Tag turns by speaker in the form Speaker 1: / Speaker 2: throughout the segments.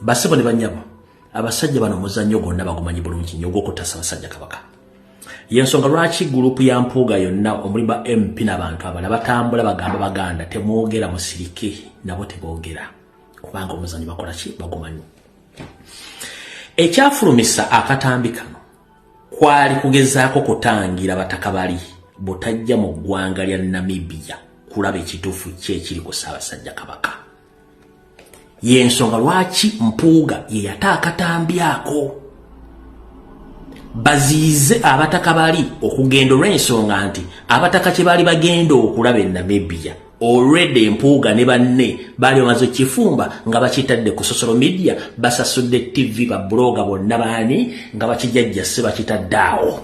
Speaker 1: Basebo ne bannyabo, abasajja bano omuzannyo gwonna bagumanyi bulungi nnyo ogw'okutta Ssaabasajja Kabaka. Yensonga lwaki gurupu ya Mpuuga yonna omuli ba MP n'abantu abalala batambula bagamba Baganda temwogera, musirike, nabo teboogera kubanga omuzannyo bakola ki, bagumanyi. Ekyafulumisa akatambi kano kwali kugezaako kutangira bataka bali butajja mu ggwanga lya Namibia kulaba ekituufu ki ekiri ku Ssaabasajja Kabaka. Yensonga lwaki Mpuuga ye yata akatambi ako baziyize abataka bali okugenda, olw'ensonga nti abataka kye baali bagenda okulaba e Namibia already Mpuuga ne banne baali bamaze okukifumba nga bakitadde ku social media, basasudde TV, ba blogger bonna baani nga bakijajjase bakitadde awo.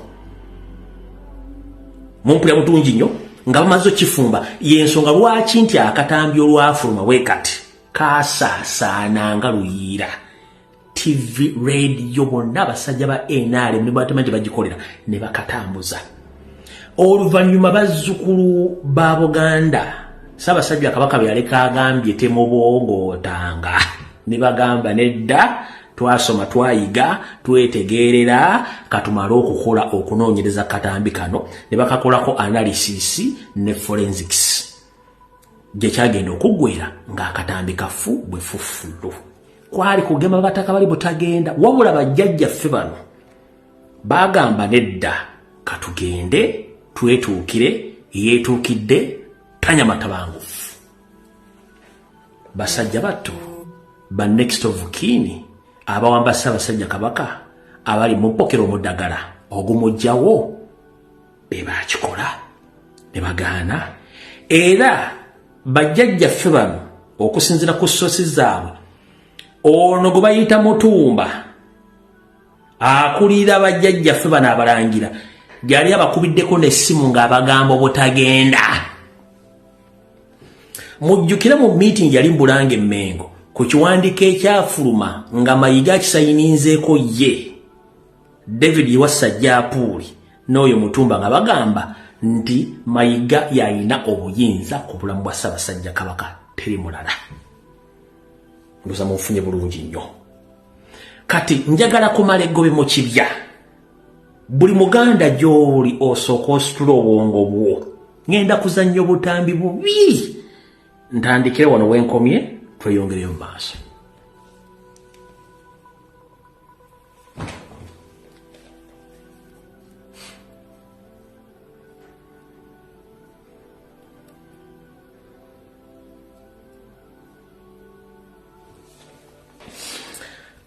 Speaker 1: Mumpulira butungi nnyo nga bamaze okukifumba. Yensonga lwaki nti akatambi olwafuluma bwe kati kaasaasaana nga luyiira. TV, radio, bonna abasajja ba NRM ne batema gye bagikolera ne bakatambuza. Oluvannyuma bazzukulu ba Buganda, Ssaabasajja Kabaka bye yaleka agambye temubongootanga, ne bagamba nedda, twasoma, twayiga, twetegeerera, katumale okukola okunoonyereza katambi kano, ne bakakolako analysis ne forensics, gye kyagenda okuggwera ng'akatambi kafu bwe fufulu. Kwali kugema bataka bali butagenda, wabula bajjajjaffe bano bagamba nedda, katugende twetuukire, yeetuukidde tanya matabangufu. Basajja battu ba next of kin abawamba Ssaabasajja Kabaka abali mu mpokero omuddagala ogumugjawo be bakikola ne bagaana. Era bajjajjaffe bano okusinziira ku sosi zaabwe, ono gwe bayita Mutumba akulira bajjajjaffe bano abalangira yali abakubiddeko n'essimu ng'abagamba obutagenda. Mujjukire mu meeting yali Mbulange Emmengo ku kiwandiiko ekyafuluma nga Mayiga akisayininzeeko ye David Wasajja Apuuli n'oyo Mutumba, nga bagamba nti Mayiga yalina obuyinza ku bulamu bwa Ssaabasajja Kabaka, teri mulala. Ndoza munfunye bulungi nnyo. Kati njagala kumala eggobe mu kibya. Buli Muganda gy'oli osooka ositula obwongo bwo. Ngenda kuzannya obutambi bubiri, ntandikire wano wenkomye, tweyongereyo mu maaso.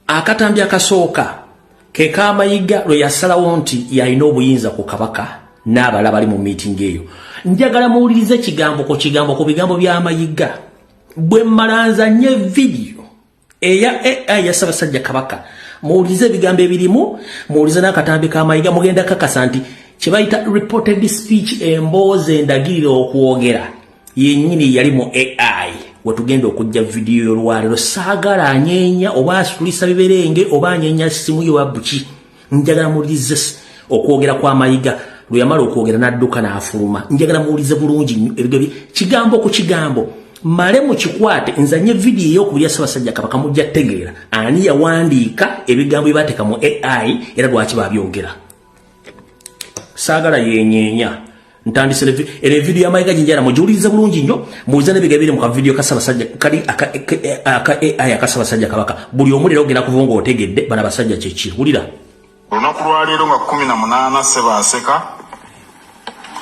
Speaker 1: Akatambi akasooka ke k'Amayiga lwe yasalawo nti yalina obuyinza ku Kabaka n'abalala bali mu miitingi eyo. Njagala muwulirize kigambo ku kigambo ku bigambo by'Amayiga. Bwe mmalanza nnyo vidiyo eya AI ya Ssaabasajja Kabaka, muwulirize ebigambo ebirimu, muwulirize n'akatambi k'Amayiga, mugenda kakasa nti kye bayita reported speech, emboozi endagirira okwogera yennyini yali mu AI. Wetugenda okujja vidiyo y'olwaleero, saagala anyeenya oba asitulisa biberenge oba anyeenya simu yo babuki. Njagala muwulirize okwogera kw'Amayiga lwe yamala okwogera n'adduka n'afuluma. Njagala muwulirize bulungi nnyo ebigambo kigambo ku kigambo, male mukikwate. Nzanye vidiyo ey'okubiri ya Ssaabasajja Kabaka, mujja tegeera ani yawandiika ebigambo bye baateeka mu AI era lwaki babyogera. Saagala yenyeenya, ntandise era evidiyo y'Amayiga ginjala mugiwulirize bulungi nnyo, muwulize n'ebigambo biri mu kavidiyo ka Ssaabasajja kali aka AI aka Ssaabasajja Kabaka. Buli omu leero ogenda kuva ng'otegedde bano abasajja kyeki. Wulira.
Speaker 2: Olunaku lwaleero nga 18 Ssebaaseka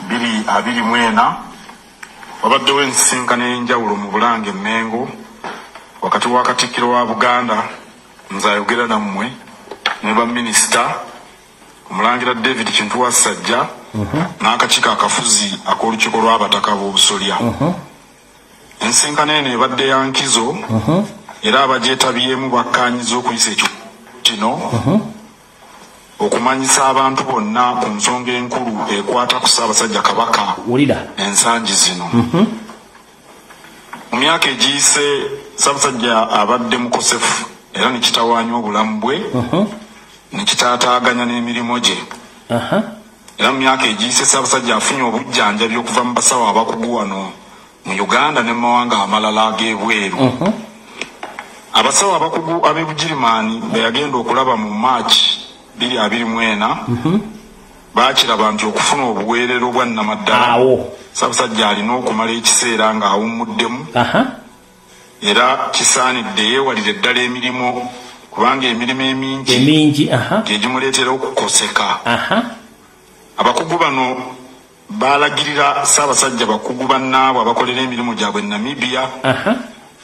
Speaker 2: 2024, wabaddewo ensisinkano ey'enjawulo mu Bulange Mmengo wakati wa Katikkiro wa Buganda, nze ayogera nammwe, ne baminisita, Omulangira David Kintu Wassajja n'akakiiko akafuzi ak'olukiiko lw'abataka b'Obusolya. Ensisinkano eno ebadde ya nkizo era abagyetabyemu bakkaanyizza okuyisa ekiwandiiko kino okumanyisa abantu bonna ku nsonga enkulu ekwata ku Ssaabasajja Kabaka
Speaker 1: Wulira.
Speaker 2: ensangi zino. Mu myaka egiyise, Ssaabasajja abadde mukosefu era ne kitawaanya obulamu bwe ne kitaataaganya n'emirimu gye. Era mu myaka egiyise, Ssaabasajja afunye obujjanjabi okuva mu basawo abakugu wano mu Uganda ne mu mawanga amalala ag'ebweru. Abasawo abakugu ab'e Bugirimaani be yagenda okulaba mu March 2024 baakiraba nti okufuna obuweerero bwa nnamaddala
Speaker 1: Awo.
Speaker 2: Ssaabasajja alina okumala ekiseera ng'awummuddemu era kisaanidde yeewalire ddala emirimu kubanga emirimu emingi
Speaker 1: Emingi, aha.
Speaker 2: gye gimuleetera okukoseka. Abakugu bano baalagirira Ssaabasajja bakugu bannaabwe abakolera emirimu gyabwe e Namibia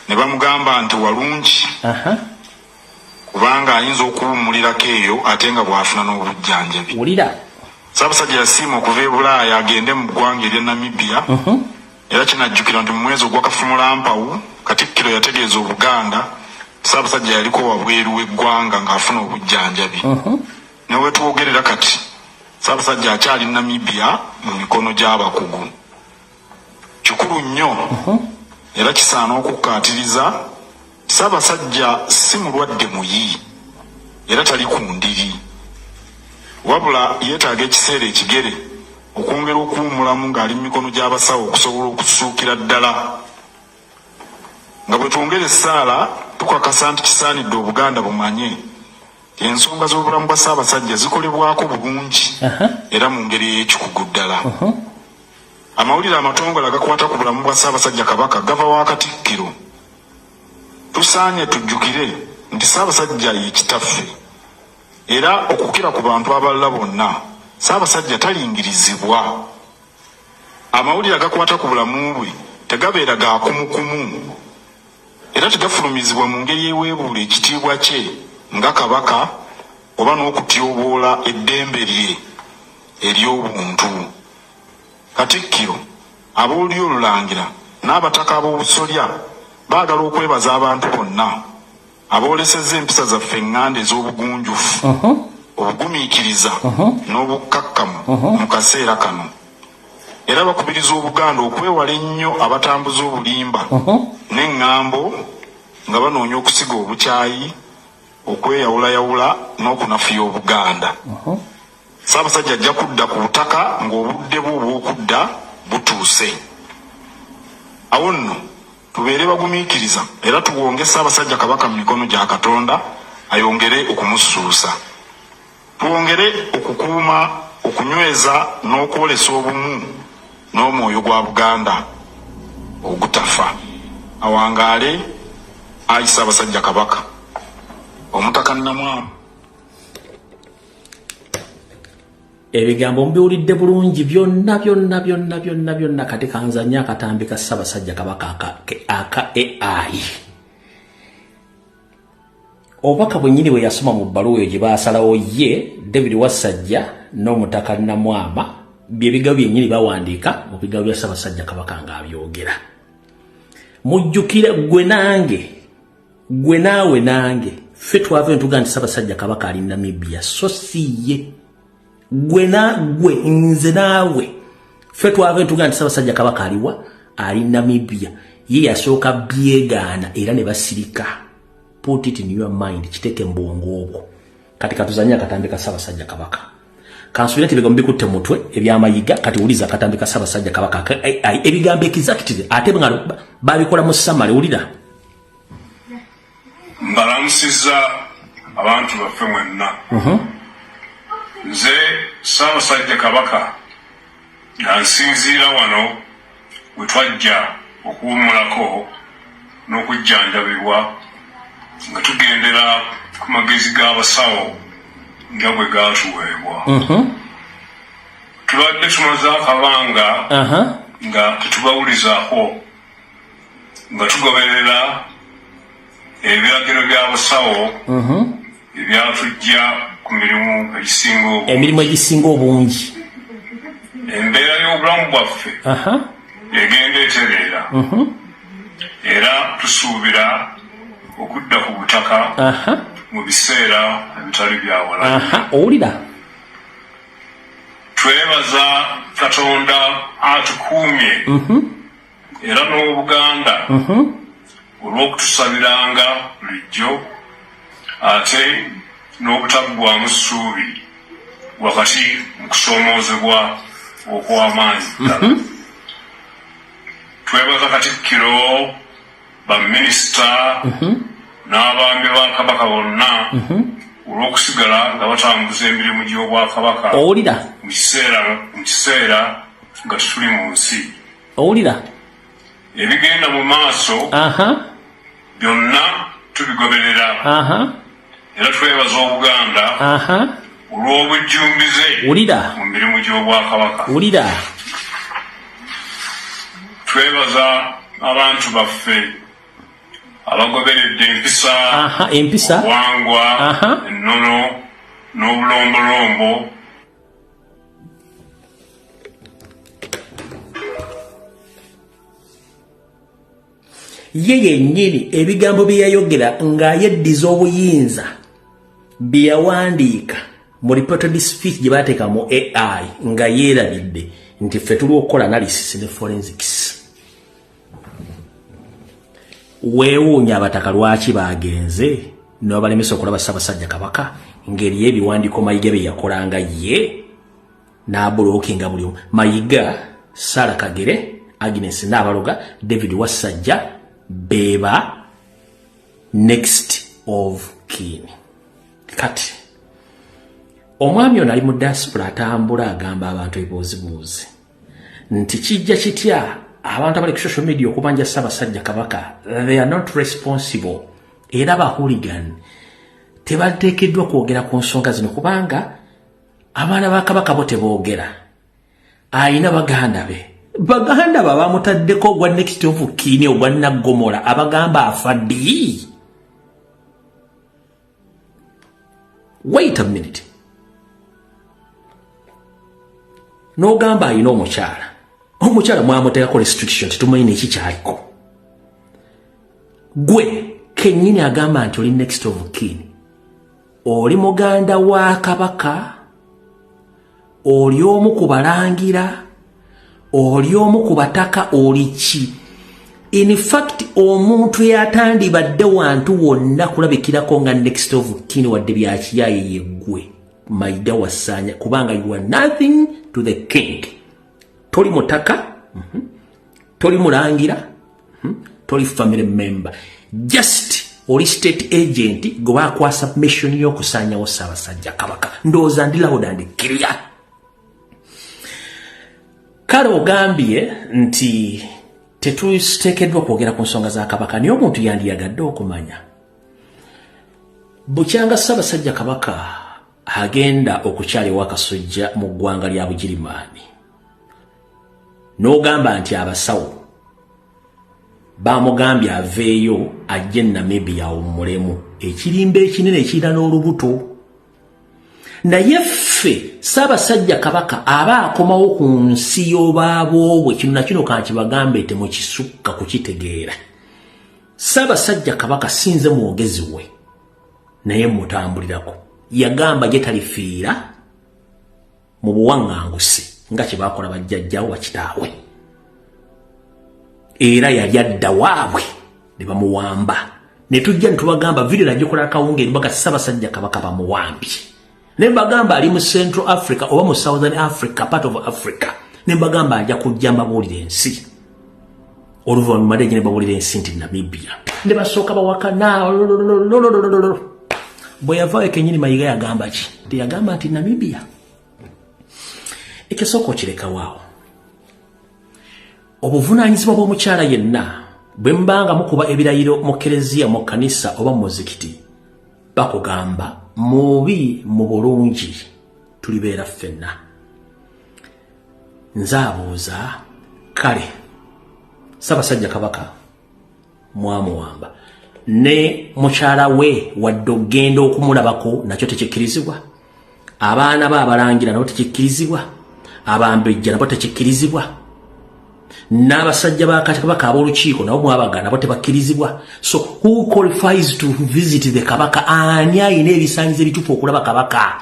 Speaker 2: ne bamugamba nti walungi kubanga ayinza okuwummulirako eyo ate nga bw'afuna n'obujjanjabi.
Speaker 1: Wulira.
Speaker 2: Ssaabasajja yasiima okuva e Bulaaya agende mu ggwanga erya Namibia era kinajjukirwa nti mu mwezi ogwa Kafumulampawu, Katikkiro yategeeza Obuganda nti Ssaabasajja yaliko wabweru w'eggwanga ng'afuna obujjanjabi. Ne wetwogerera kati Ssaabasajja akyali Namibia mu mikono gy'abakugu. Kikulu nnyo era kisaana okukkaatiriza Ssaabasajja si mulwadde muyi era tali ku ndiri wabula yeetaaga ekiseera ekigere okwongera okuwummulamu ng'ali mu mikono gy'abasawo okusobola okussuukira ddala. Nga bwe twongera essaala, tukakasa nti kisaanidde Obuganda bumanye nti ensonga z'obulamu bwa Ssaabasajja zikolebwako bulungi era mu ngeri ey'ekikugu ddala. Amawulire amatongole agakwata ku bulamu bwa Ssaabasajja Kabaka gava wa Katikkiro. Tusaanye tujjukire nti Ssaabasajja ye kitaffe era okukira ku bantu abalala bonna, Ssaabasajja talingirizibwa. Amawulire agakwata ku bulamu bwe tegabeera ga kumukumu era tegafulumizibwa mu ngeri eweebuula ekitiibwa kye nga Kabaka oba n'okutyoboola eddembe lye ery'obuntu. Katikkiro, ab'Olulyo Olulangira n'Abataka ab'Obusolya baagala okwebaza abantu bonna aboolesezza empisa zaffe eŋŋanda ez'obugunjufu, obugumiikiriza n'obukkakkamu mu kaseera kano. Era bakubiriza Obuganda okwewala ennyo abatambuza obulimba n'eŋŋambo nga banoonya okusiga obukyayi, okweyawulayawula n'okunafuya Obuganda. Ssaabasajja ajja kudda ku butaka ng'obudde bwe obw'okudda butuuse. Awo nno tubeere bagumiikiriza era tuwonge Ssaabasajja Kabaka mu mikono gya Katonda ayongere okumussuusa. Twongere okukuuma, okunyweza n'okwolesa obumu n'omwoyo gwa Buganda ogutafa. Awangaale Ayi Ssaabasajja Kabaka. Omutaka Nnamwama.
Speaker 1: Ebigambo mubiwulidde bulungi byonna byonna byonna byonna byonna. Kati kanzanye akatambi ka Ssaabasajja Kabaka aka AI. Obubaka bwennyini bwe yasoma mu bbaluwa eyo gye baasalawo ye David Wassajja n'Omutaka Namwama, bye bigambo byennyini bawandiika mu bigambo bya Ssaabasajja Kabaka ng'abyogera. Mujjukire ggwe nange, gwe naawe nange, ffe twava entuga nti Ssaabasajja Kabaka ali Namibia, so si ye. Gwe na gwe, nze naawe, ffe twava entuga nti Ssaabasajja Kabaka aliwa? Ali Namibia. Ye yasooka byegaana era ne basirika. Put it in your mind, kiteeke mu bwongo obwo. Kati katuzanye akatambi ka Ssaabasajja Kabaka. Kansubire nti ebigambo bikutte mutwe ebyamayiga. Kati wuliza akatambi ka Ssaabasajja Kabaka, ebigambo exactly ate nga babikola mu summary. Wulira.
Speaker 3: Mbalamusizza abantu baffe mwenna. Nze Ssaabasajja Kabaka nga nsinziira wano we twajja okuwummulako n'okujjanjabibwa nga tugendera ku magezi g'abasawo nga bwe gaatuweebwa. Tubadde tumaze akabanga nga tetubawulizaako nga tugoberera ebiragiro by'abasawo ebyatujja ku mirimu egisinga obungi.
Speaker 1: Emirimu egisinga obungi.
Speaker 3: Embeera y'obulamu bwaffe egenda etereera era tusuubira okudda ku butaka mu biseera ebitali byawala.
Speaker 1: Owulira.
Speaker 3: Twebaza Katonda atukuumye era n'Obuganda olw'okutusabiranga bulijjo ate n'obutaggwamu ssuubi wakati mu kusoomoozebwa okw'amaanyi ddala. Twebaza Katikkiro, baminisita. N'abaami ba Kabaka bonna olw'okusigala nga batambuza emirimu gy'Obwakabaka
Speaker 1: Owulira?
Speaker 3: mu kiseera nga tetuli mu nsi.
Speaker 1: Owulira?
Speaker 3: Ebigenda mu maaso byonna tubigoberera era twebaza Obuganda olw'obujjumbize
Speaker 1: Wulira.
Speaker 3: mu mirimu gy'Obwakabaka.
Speaker 1: Wulira.
Speaker 3: Twebaza abantu baffe abagoberedde empisa,
Speaker 1: Empisa.
Speaker 3: obuwangwa, ennono n'obulombolombo.
Speaker 1: Ye yennyini ebigambo bye yayogera ng'ayeddiza obuyinza, bye yawandiika mu reported speech gye baateeka mu AI, nga yeerabidde nti ffe tuli okukola analysis ne forensics. Weewuunya abataka lwaki bagenze nebabalemesa okulaba Ssaabasajja Kabaka, ngeri y'ebiwandiiko Mayiga bye yakolanga ye n'ablockinga buli omu. Mayiga, Sara Kagere, Agnes Naabaloga, David Wassajja beba next of kin. Kati omwami ono ali mu diaspora atambula agamba abantu ebibuuzibuuzi nti kijja kitya abantu abali ku social media okubanja Ssaabasajja Kabaka? They are not responsible, era ba hooligan, tebateekeddwa kwogera ku nsonga zino kubanga abaana ba Kabaka bo teboogera. Ayina baganda be, baganda be abamutaddeko ogwa next of kin, ogwa naggomola, abagamba afa ddi. Wait a minute, n'ogamba ayina omukyala, omukyala mwamuteekako restriction, tetumanyi neki kyaliko. Gwe kennyini agamba nti oli next of kin, oli muganda wa Kabaka, oli omu ku balangira, oli omu ku bataka, oli ki? In fact, omuntu eyatandibadde wantu wonna kulabikirako nga next of kin wadde byakiyaye yeggwe Mayiga Wasaanya, kubanga you are nothing to the king. Toli mutaka, Toli mulangira, Toli family member, just oli state agent gwe bakwasa mission y'okusaanyawo Ssaabasajja Kabaka. Ndowooza ndi loud and clear. Kale ogambye nti tetuteekeddwa kwogera ku nsonga za Kabaka, naye omuntu yandiyagadde okumanya bukyanga Ssaabasajja Kabaka agenda okukyala ewakasujja mu ggwanga lya Bugirimaani, n'ogamba nti abasawo bamugambye aveeyo ajje Namibia awummulemu, ekirimba ekinene ekirina n'olubuto. Naye ffe Ssaabasajja Kabaka aba akomawo ku nsi y'obaaboobwe. Kino nakino kankibagambe, temukisukka kukitegeera. Ssaabasajja Kabaka sinze mwogezi we, naye mutambulirako. Yagamba gye talifiira mu buwaŋŋanguse nga kye bakola bajjajjawo bakitaawe, era yali adda waabwe ne bamuwamba. Ne tujja ne tubagamba, video nagikola akawunga embaga, Ssaabasajja Kabaka bamuwambye, ne mbagamba ali mu Central Africa oba mu Southern Africa, part of Africa, ne mbagamba ajja kujja mbabuulira ensi. Oluvannyuma ne babuulira ensi nti Namibia, ne basooka bawakana. Bwe yavaayo kenyini Mayiga yagamba ki? Teyagamba nti Namibia? Ekisooka okirekawaawo, obuvunaanyizibwa bw'omukyala yenna bwe mubanga mukuba ebirayiro mu kereziya, mu kkanisa oba mu muzikiti, bakugamba mubi mu bulungi tulibeera ffenna. Nze abuuza, kale Ssaabasajja Kabaka mwamuwamba ne mukyala we, wadde okgenda okumulabako nakyo tekikkirizibwa, abaana be abalangira nabo tekikkirizibwa, abambejja nabo tekikkirizibwa, n'abasajja ba Kabaka ab'olukiiko nabo mwabaga nabo tebakkirizibwa. So who qualifies to visit the Kabaka? Ani ayina ebisaanyizo ebituufu okulaba Kabaka?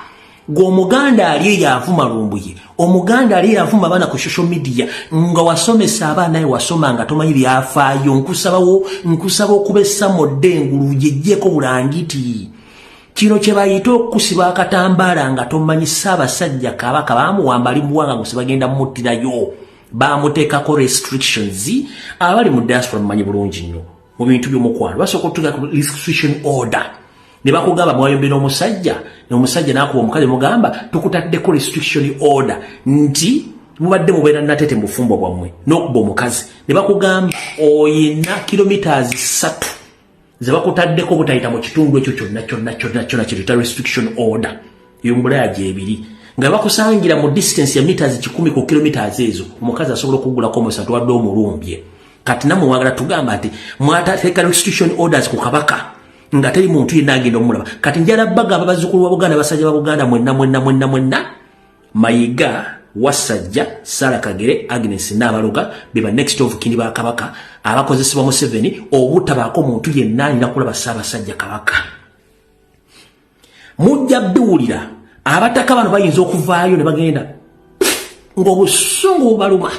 Speaker 1: Gwe omuganda ali eyo avuma Lumbuye, omuganda ali eyo avuma abaana ku social media, nga wasomesa abaana ye wasoma nga tomanyi byafaayo, nkusabawo, nkusaba okuba essamodde engulu gyejjeeko bulangiti. Kino kye bayita okusiba akatambaala nga tomanyi. Ssaabasajja Kabaka bamuwamba, ali muwanga gusi, bagenda mumuttirayo, bamuteekako restrictions. Abali mu diaspora mumanyi bulungi nnyo. Mu bintu by'omukwano basooka okutuga restriction order, ne bakugamba mwayombera omusajja, n'omusajja n'akuba omukazi, mugamba tukutaddeko restriction order nti mubadde mubeera natete mu bufumbo bwammwe n'okuba omukazi, ne bakugamba oyina kilometers 3 ze bakutaddeko butayita mu kitundu ekyo kyonna kyonna kyonna kyonna, kyetuyita restriction order. Eyo mu Bulaya gyebiri, nga bakusangira mu distance ya meters 100 ku kilometers ezo, omukazi asobola okugulako omusango wadde omulumbye. Kati nammwe mwagala tugamba nti mwateeka restriction orders ku Kabaka nga teri muntu yenna agenda omulaba. Kati njala bagamba, bazzukulu ba Buganda, basajja ba Buganda mwenna mwenna mwenna mwenna, Mayiga, Wasajja, Sara Kagere, Agnes Nabaloga beba next of kin ba Kabaka abakozesebwa Museveni obutabaako muntu yenna alina kulaba Ssaabasajja Kabaka. Mujja biwulira. Abataka bano bayinza okuvaayo ne bagenda ng'obusungu bubaluma.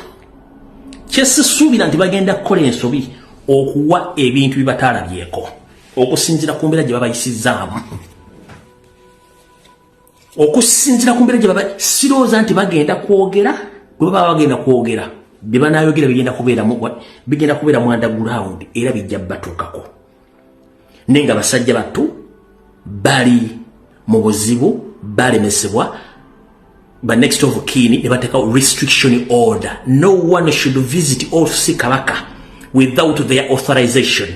Speaker 1: Kyesisuubira nti bagenda kukola ensobi okuwa ebintu bye bataalabyeko okusinziira ku mbeera gye babayisizaamu, okusinziira ku mbeera gye baba. Sirowooza nti bagenda kwogera. Bwe baba bagenda kwogera, bye banaayogera bigenda kubeera mu underground era bijja batuukako. Naye nga basajja battu bali mu buzibu, balemesebwa ba next of kin ne bateekawo restriction order: no one should visit or see Kabaka without their authorization.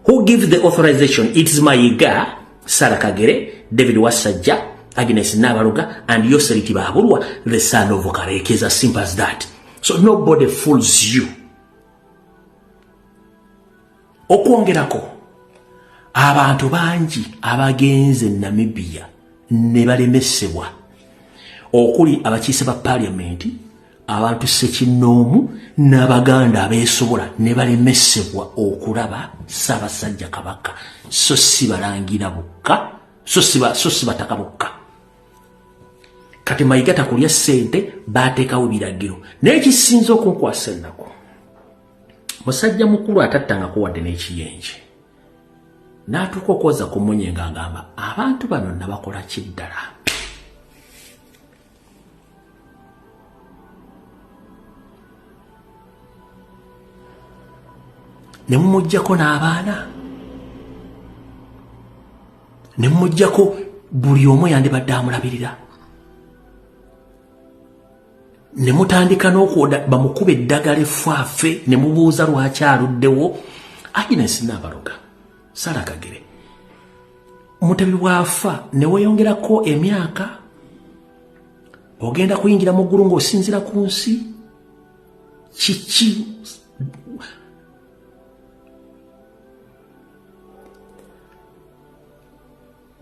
Speaker 1: Who give the authorization? It is Mayiga, Sarah Kagere, David Wasajja, Agnes Nabaloga and Yoseri Tibuhaburwa, the son of Kareke. Is as simple as that. So nobody fools you. Okwongerako, abantu bangi abagenze Namibia ne balemesebwa, okuli abakiise ba paliamenti, abantu sekinnoomu n'Abaganda abeesobola ne balemesebwa okulaba Ssaabasajja Kabaka, so si balangira bokka, so si bataka bokka. Kati Mayiga takulya ssente, baateekawo biragiro. Naye kisinza okunkwasa ennaku, musajja mukulu atattangako wadde n'ekiyenje n'atuuka okwoza ku munye ng'agamba abantu bano nabakola ki ddala? Ne mumuggyako n'abaana, ne mumuggyako buli omu yandibadde amulabirira, ne mutandika n'okwoda bamukuba eddagala effaafe, ne mubuuza lwaki aluddewo. Agnes Nabaloga, Sara Kagere, Mutebi bw'afa ne weeyongerako emyaka, ogenda kuyingira mu ggulu ng'osinzira ku nsi kiki?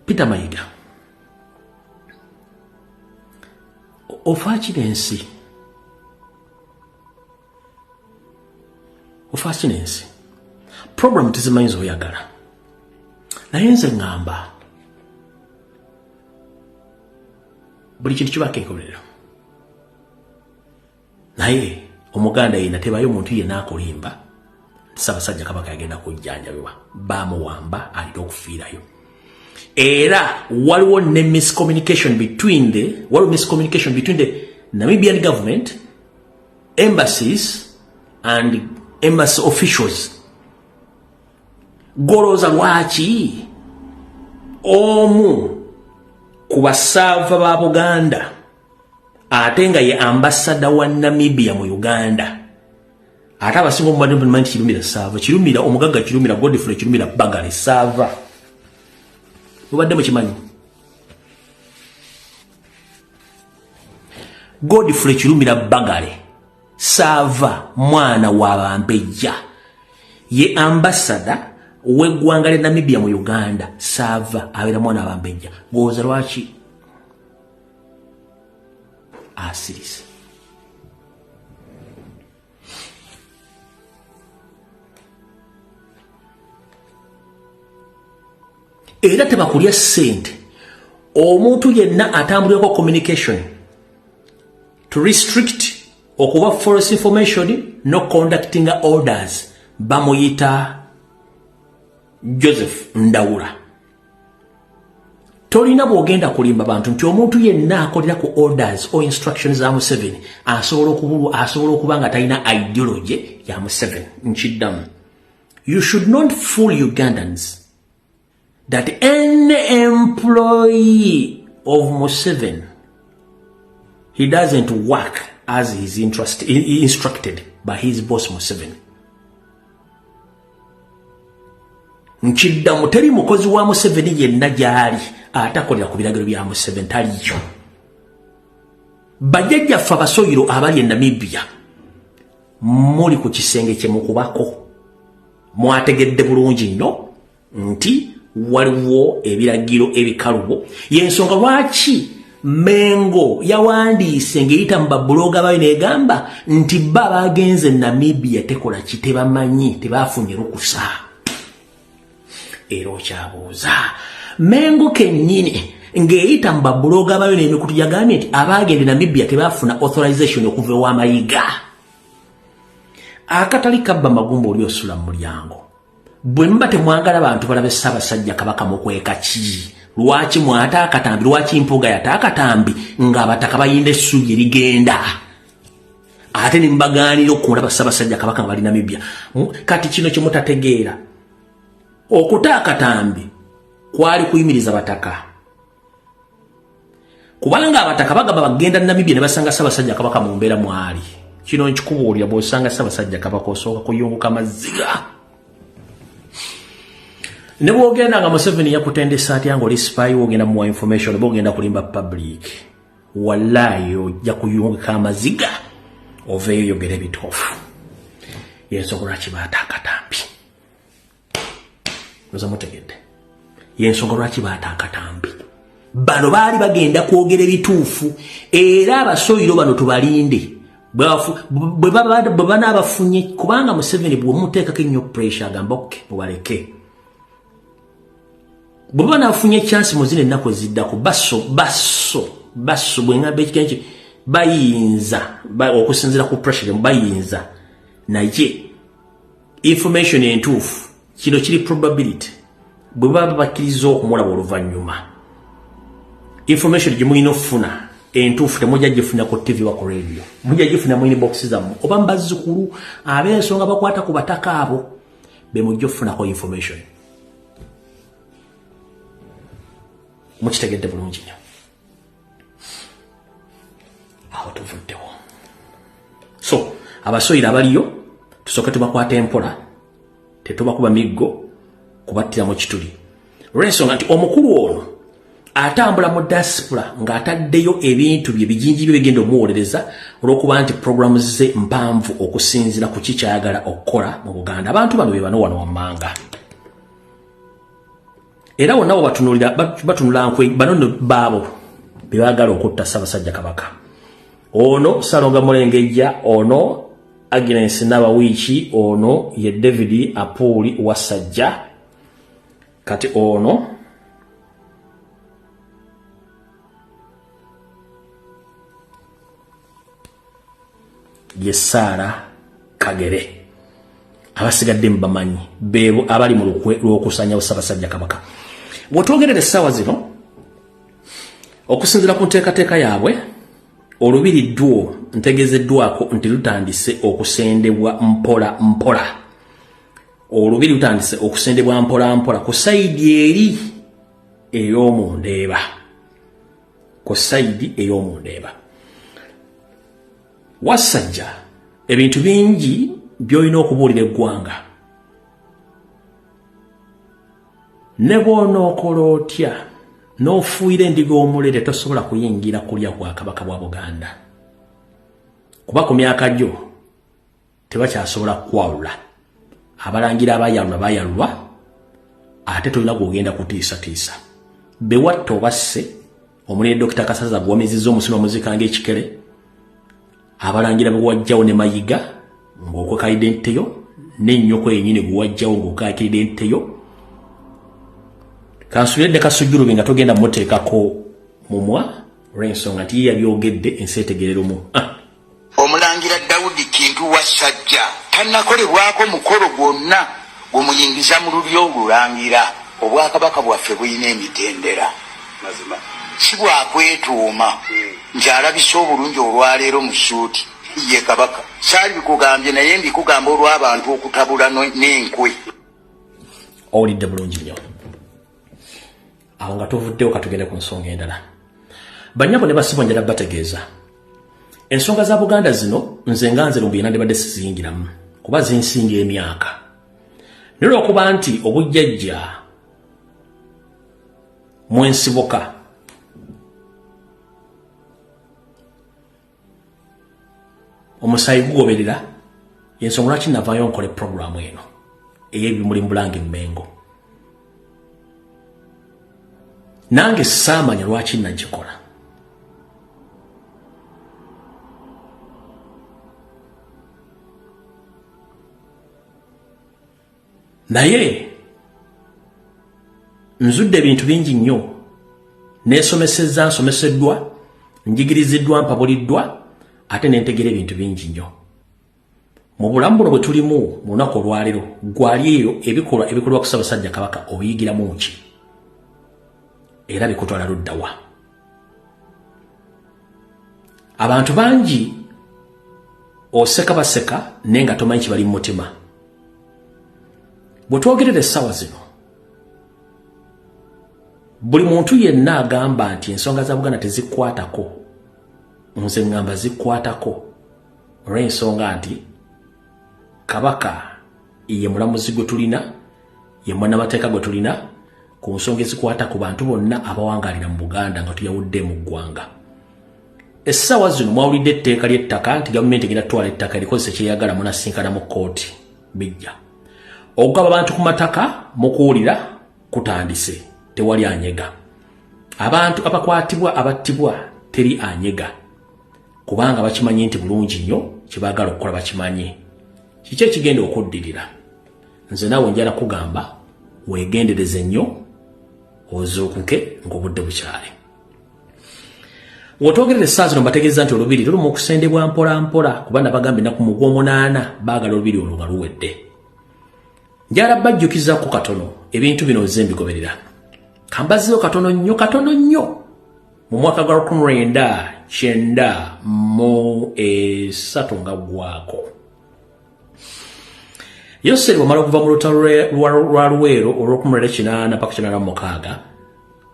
Speaker 1: Peter Mayiga, ofaaki n'ensi? Ofaaki n'ensi? Problem tezimanyi zoyagala, naye nze ŋŋamba buli kintu kibaako enkomerero. Naye Omuganda yena tebayo omuntu yenna akulimba. Ssaabasajja Kabaka yagenda kujjanjabibwa, bamuwamba, alina okufiirayo. Era waliwo ne miscommunication between the waliwo miscommunication between the Namibian government embassies and embassy officials. Golooza lwaki omu ku basaava ba Buganda ate nga ye ambasada wa Namibia mu Uganda, ate abasinga omubadde mumanyi nti Kirumira saava, Kirumira omugagga, Kirumira Godfrey Kirumira Bagale saava, mubadde mukimanyi? Godfrey Kirumira Bagale saava, mwana wa Bambejja, ye ambasada w'eggwanga lya Namibia mu Uganda. Saava abeera mwana wa Bambejja. Gowooza lwaki asirise? Era tebakulya ssente. Omuntu yenna atambulirako communication to restrict okuba false information no conducting orders, bamuyita Joseph Ndawula. Tolina bwogenda kulimba bantu nti omuntu yenna akolera ku orders or instructions za Museveni asobola okubulwa, asobola okuba nga talina ideology ya Museveni. Nkiddamu. You should not fool Ugandans that any employee of Museveni, he doesn't work as he's instructed by his boss Museveni. Nkiddamu, teri mukozi wa Museveni yenna gy'ali atakolera ku biragiro bya Museveni, taliyo. Bajjajjaffe abasoyiro abali e Namibia, muli ku kisenge kye mukubako, mwategedde bulungi nnyo nti waliwo ebiragiro ebikalubo. Yensonga lwaki Mengo yawandiise ng'eyita mu babuloga bayo n'egamba nti ba bagenze Namibia tekola ki, tebamanyi, tebafunye lukusa. Era okyabuuza Mengo kennyini ng'eyita mu babuloga bayo n'emikutu yagambye nti abagenda Namibia tebafuna authorization okuva ewa Mayiga. Akatali kabba magumba oli osula mu mulyango. Bwe muba temwagala bantu balabe Ssaabasajja Kabaka, mukweka ki? Lwaki mwata akatambi? Lwaki Mpuuga yata akatambi ng'abataka bayinda essuubi erigenda, ate ne mubagaanira okulaba Ssaabasajja Kabaka nga bali Namibia? Kati kino kye mutategeera, okuta akatambi kwali kuyimiriza bataka, kubanga abataka bagamba bagenda Namibia ne basanga Ssaabasajja Kabaka mu mbeera mwali. Kino nkikubuulira, bw'osanga Ssaabasajja Kabaka osooka kuyunguka maziga. Ne bwogenda nga Museveni yakutendesa atya ng'oli spy, wogenda muwa information oba ogenda kulimba public, wallahi ojja kuyunguka amaziga oveeyo yogera ebituufu. Yensonga lwaki baata akatambi. Oza mutegedde yensonga lwaki baata akatambi. Bano baali bagenda kwogera ebituufu, era abasoyiro bano tubalinde bwe banaabafunye, kubanga Museveni bw'omuteekako ennyo pressure agamba okay, mubaleke. Bwe baba nafunye chance mu zino ennaku eziddako, baso baso baso, bwe ngamba ekigenki bayinza okusinziira ku pressure bayinza, naye information entuufu kino kiri probability, bwe baba bakkiriza okumulaba oluvannyuma, information gye mulina okufuna entuufu temujja gifuna ku TV wa ku radio, mujja gifuna mu inbox zammwe oba mu bazzukulu ab'ensonga bakwata ku bataka abo be mujja okufunako information. Mukitegedde bulungi nnyo, awo tuvuddewo. So abasoyira abaliyo tusooke tubakwata empola, tetubakuba miggo kubattira mu kituli, olw'ensonga nti omukulu ono atambula mu diaspora ng'ataddeyo ebintu bye bijinji bye bigenda omuwolereza, olw'okuba nti programu ze mpanvu okusinziira ku ki kyayagala okukola mu Buganda. Abantu bano be bano wano wammanga, era wonna we batunulira batunula nkwe. Bano nno baabo be baagala okutta Ssaabasajja Kabaka. Ono Ssalonga Mulengejja, ono Agnes Nabawiiki, ono ye David Apuuli Wasajja, kati ono ye Saara Kagere. Abasigadde mubamanyi, beebo abali mu lukwe lw'okusanyawo Ssaabasajja Kabaka. Bw'otwogerera essaawa zino, okusinziira ku nteekateeka yaabwe, olubiri ddwo ntegezeddwako nti lutandise okusendebwa mpola mpola. Olubiri lutandise okusendebwa mpola mpola ku sayidi eri ey'omundeeba, ku sayidi ey'omundeeba. Wasajja, ebintu bingi by'olina okubuulira eggwanga. Ne bw'onookola otya n'ofuuyira endiga omulere, tosobola kuyingira kulya kwa Kabaka bwa Buganda, kuba ku myaka gyo tebakyasobola kukwawula. Abalangira abayalula bayalulwa, ate tolina gwogenda kutiisatiisa. Bewatta obasse, omuli ne Dokita Kasaza gwomezizza omusino omuzika ng'ekikere, abalangira bewajjawo ne Mayiga ng'okweka identity yo, n'ennyoko yennyini gwewajjawo ng'okweka identity yo. Kansubire ne Kasujjulubi nga togenda muteekako mumwa, olw'ensonga nti ye yabyogedde, ensi etegeere lumu.
Speaker 4: Omulangira Daudi Kintu Wassajja tannakolebwako mukolo gwonna gumuyingiza mu lulyo olulangira. Obwakabaka bwaffe bulina emitendera, si bwakwetuuma nti alabise obulungi olwaleero mu ssuuti. Ye Kabaka saali bikugambye, naye mbikugamba olw'abantu okutabula n'enkwe.
Speaker 1: Owulidde bulungi nnyo. Awo nga tuvuddewo, katugende ku nsonga endala. Bannyabo ne bassebo, njala bategeeza ensonga za Buganda zino. Nze nga nze Lumbuye nandibadde siziyingiramu kuba zinsinga emyaka, naye olwokuba nti obujjajja mwensibuka, omusaayi gugoberera, yensonga lwaki navaayo nkole puroguramu eno ey'ebimuli mu Bulange Mmengo. Nange saamanya lwaki nagikola, naye nzudde ebintu bingi nnyo. Neesomesezza, nsomeseddwa, njigiriziddwa, mpabuliddwa, ate nentegera ebintu bingi nnyo mu bulamu buno bwe tulimu mu lunaku olwaleero. Gwali eyo ebikolwa ebikolwa ku Ssaabasajja Kabaka obiyigiramu ki, era bikutwala luddawa? Abantu bangi oseka baseka, naye nga tomanyi kibali mu mutima. Bwe twogerera essaawa zino, buli muntu yenna agamba nti ensonga za Buganda tezikwatako, nze ŋŋamba zikwatako, olw'ensonga nti Kabaka ye mulamuzi gwe tulina, ye munnamateeka gwe tulina ku nsonga ezikwata ku bantu bonna abawangalira mu Buganda nga tuyawudde mu ggwanga. Essaawa zino mwawulidde etteeka ly'ettaka nti gavumenti egenda tutwala ettaka erikozesa kyeyagala. Munasinkana mu kkooti, bijja okugaba abantu ku mataka. Mukuwulira kutandise, tewali anyega. Abantu abakwatibwa, abattibwa, teri anyega, kubanga bakimanyi nti bulungi nnyo kyebaagala okukola bakimanyi. Kiki ekigenda okuddirira? Nze naawe njala kugamba weegendereze nnyo, ozuukuke ng'obudde bukyali. Wotwogerera essaawa zino, mbategeeza nti olubiri luli mu kusendebwa mpola mpola, kuba nabagamba ennaku mu gw'omunaana baagala olubiri olwo nga luwedde. Njala bajjukizaku katono ebintu bino nze mbigoberera. Kambazeyo katono nnyo, katono nnyo. Mu mwaka gwa 1993 nga gwako, Yoseri wamala okuva mu lutalo lwa Luweero olw'okumulera 80 paka 86,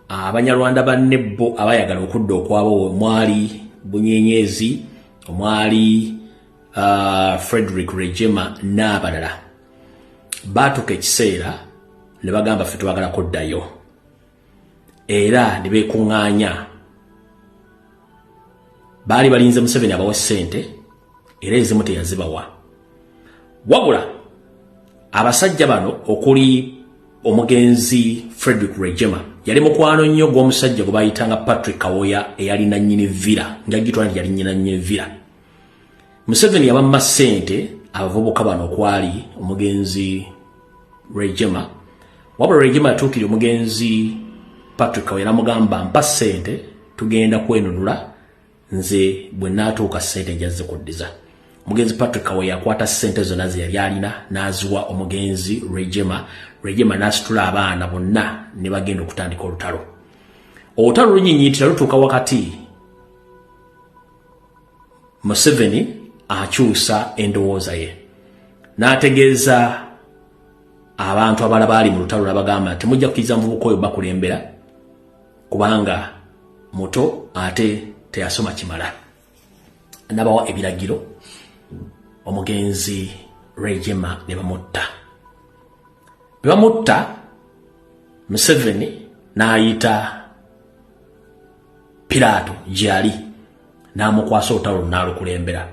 Speaker 1: Abanyarwanda banne bo abayagala okudda okwabo, omwali Bunyenyezi, omwali Frederick Rwigema n'abalala, baatuuka ekiseera ne bagamba, "Ffe twagala kuddayo," era ne beekuŋŋaanya. Baali balinze Museveni abawe ssente, era ezimu teyazibawa. Wabula abasajja bano, okuli omugenzi Frederick Rwigema, yali mukwano nnyo gw'omusajja gwe bayitanga Patrick Kawoya, eyali nannyini Villa, nga gitwala nti yali nannyini Villa. Museveni yabamma ssente abavubuka bano okwali omugenzi Rwigema. Wabula Rwigema yatuukira omugenzi Patrick Kawoya namugamba, "Mpa ssente, tugenda kwenunula, nze bwe naatuuka ssente njazze kuddiza." Omugenzi Patrick Kawoya yakwata ssente zonna ze yali alina n'aziwa omugenzi Rwigema. Rwigema n'asitula abaana bonna ne bagenda okutandika olutalo. Olutalo lunyinyitira, lutuuka wakati, Museveni akyusa endowooza ye n'ategeeza abantu abala baali mu lutalo, nabagamba nti, "Mujja kukkiriza muvubuka oyo bakulembera, kubanga muto ate teyasoma kimala." Nabawa ebiragiro, omugenzi Rwigema ne bamutta. Bwe bamutta, Museveni n'ayita Piraato gyali n'amukwasa olutalo n'alukulembera.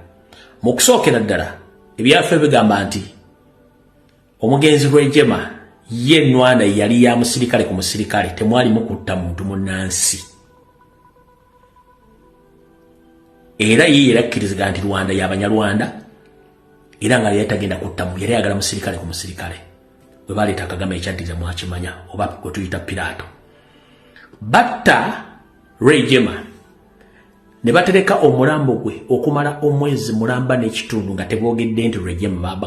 Speaker 1: Mu kusookera ddala, ebyafe bigamba nti omugenzi Rwigema ye nwana yali ya musirikale ku musirikale, temwalimu kutta muntu munnansi, era ye yerakkiriziga nti Rwanda y'Abanyarwanda, era nga yali tagenda kuttamu, yali ayagala musirikale ku musirikale. Bwe baleeta Kagame, ekyaddiriza mwakimanya, oba gwe tuyita Piraato. Batta Rwigema ne batereka omulambo gwe okumala omwezi mulamba n'ekitundu nga teboogedde nti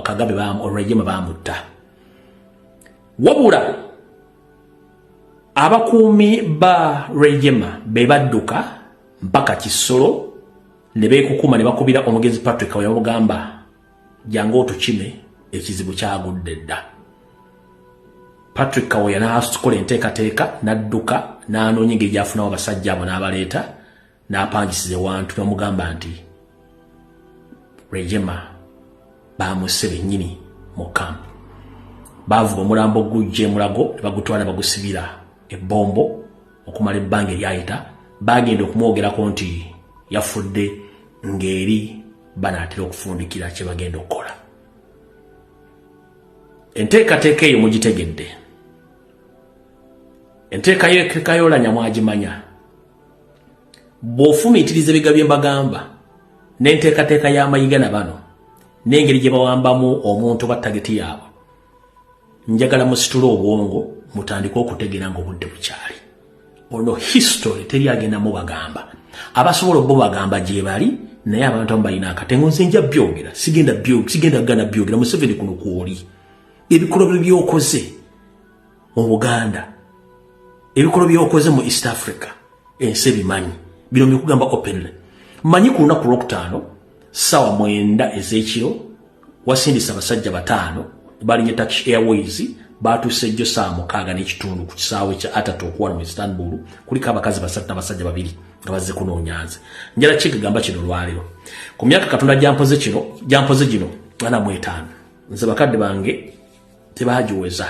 Speaker 1: Kagame Rwigema bamutta. Wabula abakuumi ba Rwigema be badduka mpaka Kisolo. Ne beekukuma ne bakubira omugezi Patrick Kaweya, bamugamba, "Jangu otukime, ekizibu kyagudde dda." Patrick Kaweya n'akola enteekateeka, n'adduka n'anoonya engeri gy'afunawo abasajja abo n'abaleeta, n'apangisiza ewantu, n'omugamba nti Rwigema bamusse bennyini mu kampu. Baavuga omulambo gujja emulago ne bagutwala, bagusibira ebbombo okumala ebbanga eryayita. Bagenda okumwogerako nti yafudde ng'eri banaatera okufundikira kye bagenda okukola. Enteekateeka eyo mugitegedde, enteekateeka y'Olanya mwagimanya. Bw'ofumiitiriza ebiga bye mbagamba n'enteekateeka y'Amayiga na bano n'engeri gye bawambamu omuntu ba target yaabwe, njagala musitule obwongo, mutandike okutegeera ng'obudde bukyali. Ono history teri agenda mubagamba, abasobola obbo bagamba gye bali, naye abantu abamu balina akatengo. Nze nja byogera, sigenda gana byogera. Museveni, kuno kwoli, ebikolwa byokoze mu Buganda, ebikolwa byokoze mu East Africa, ensi ebimanyi. Bino mbikugamba openly. Manyi ku lunaku lwokutaano 9:00 ez'ekiro wasindisa abasajja 5, balinye Turkish Airways, batuuse ejjo 6:30 ku kisaawe kya Ataturk wano mu Istanbul. Kuliko abakazi 3 n'abasajja 2 nga bazze kunoonya nze. Njala kigamba kino olwaleero, ku myaka Katonda gyampoze kino, gyampoze gino 45, nze bakadde bange tebagiweza,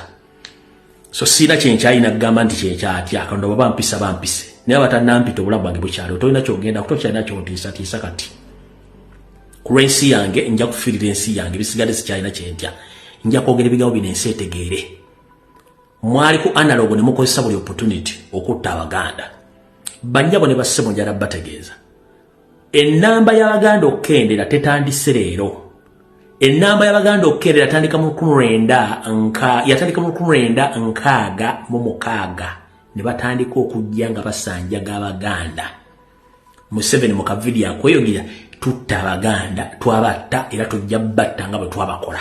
Speaker 1: so siina kyenkyalina kugamba nti kyenkyatya. Katonda bwaba mpisa bampise, naye abatannampita obulamu bwange bukyali. Tolina kyogenda, tokyalina kyontiisatiisa. Kati ku lw'ensi yange nja kufiirira ensi yange, bisigadde sikyalina kyentya. Nja kwogera ebigambo bino ensi etegeere. Mwali ku analog ne mukozesa buli opportunity okutta Abaganda. Bannyabo ne bassebo, njala bategeeza, ennamba y'Abaganda okukendera tetandise leero. Ennamba y'Abaganda okukendera yatandika mu yatandika mu 1966, ne batandika okujja nga basanjaga Abaganda. Museveni mu kavidiyo akweyogera, "Tutta Abaganda, twabatta era tujja batta nga bwe twabakola."